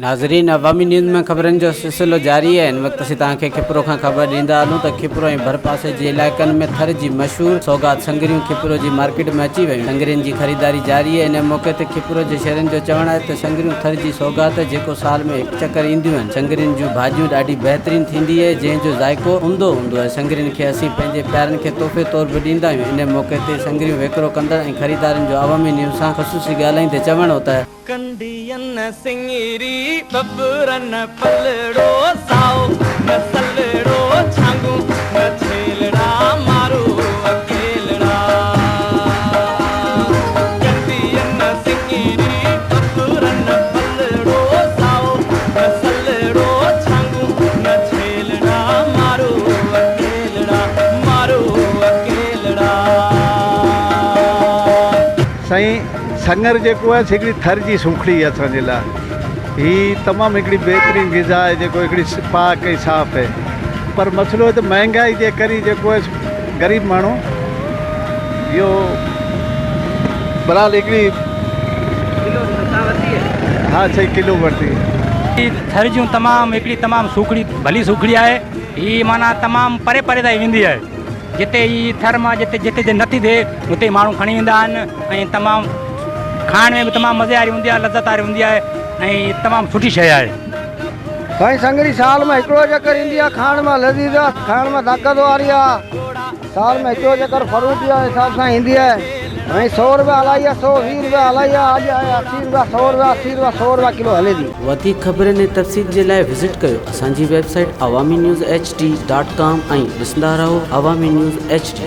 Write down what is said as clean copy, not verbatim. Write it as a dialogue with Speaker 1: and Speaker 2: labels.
Speaker 1: ناظرين عوامي نيوز ۾ خبرن جو سلسلو جاري آهي هن وقت اسين توهان کي کپرو کان خبر ڏيندا هلون ته کپرو ۽ ڀرپاسي جي علائقن ۾ ٿر جي مشهور سوغات سنگريون کپرو جي مارڪيٽ ۾ اچي ويون سنگرين جي خريداري جاري آهي ان موقعي تي کپرو جي شهرين جو چوڻ آهي ته سنگريون ٿر جي سوغات جيڪو سال ۾ هڪ چڪر اينديون آهن سنگرين جون ڀاڄيون ڏاڍي بهترين ٿيندي آهي جنهن جو ذائقو عمدو هوندو آهي سنگرين کي اسين پنهنجي پيارن کي تحفي طور به ڏيندا آهيون ان موقعي تي سنگريون وڪرو ڪندڙ ۽ خريدارن جو عوامي نيوز سان خصوصي ڳالهائيندي چوڻ هو ته.
Speaker 2: ڪنڊين سڱيري ٻٻرن پلڙو سائو نه سلڙو ڇانگون نه ڇيلڙا مارو اڪيلڙا ڪنڊين سڱيري ٻٻرن پلڙو سائو نه سلڙو ڇانگون نه ڇيلڙا مارو اڪيلڙا مارو اڪيلڙا.
Speaker 3: سائين سڱر جيڪو آهي سو هڪڙي ٿر جي سوکڙي آهي اسان جي لاء هي تمام هڪڙي بهترين غذا آهي جيڪو هڪڙي پاڪ ۽ صاف آهي پر مسئلو آهي ته مهنگائي جي ڪري جيڪو آهي غريب ماڻهو اهو بهرحال هڪڙي ها سائين ڪلو ورتي.
Speaker 4: هي ٿر جون تمام هڪڙي تمام سوکڙي ڀلي سوکڙي آهي هي معنيٰ تمام پري پري تائين ويندي آهي. جتي هي ٿر مان جتي جتي جي نٿي ٿئي اتي ماڻهو کڻي ويندا آهن ۽ تمام کائڻ ۾ به تمام مزي واري هوندي آهي لذت واري هوندي آهي ۽ تمام سٺي شيء آهي.
Speaker 5: سائين سڱري سال ۾ هڪڙو چڪر ايندي آ کائڻ مان لذيذ آ کائڻ مان طاقت واري آ سال ۾ هڪڙو چڪر فروٽ جي حساب سان ايندي آهي ۽ سو روپيا هلائي آ سو ويهه روپيا هلائي آ اڄ آهي 80 روپيا سو روپيا 80 روپيا سو روپيا ڪلو هلي ٿي.
Speaker 1: وڌيڪ خبرن ۽ تفصيل جي لاء وزٽ ڪيو اسان جي website Awami news H D dot com ۽ ڏسندا رهو عوامي نيوز ايڇ ڊي.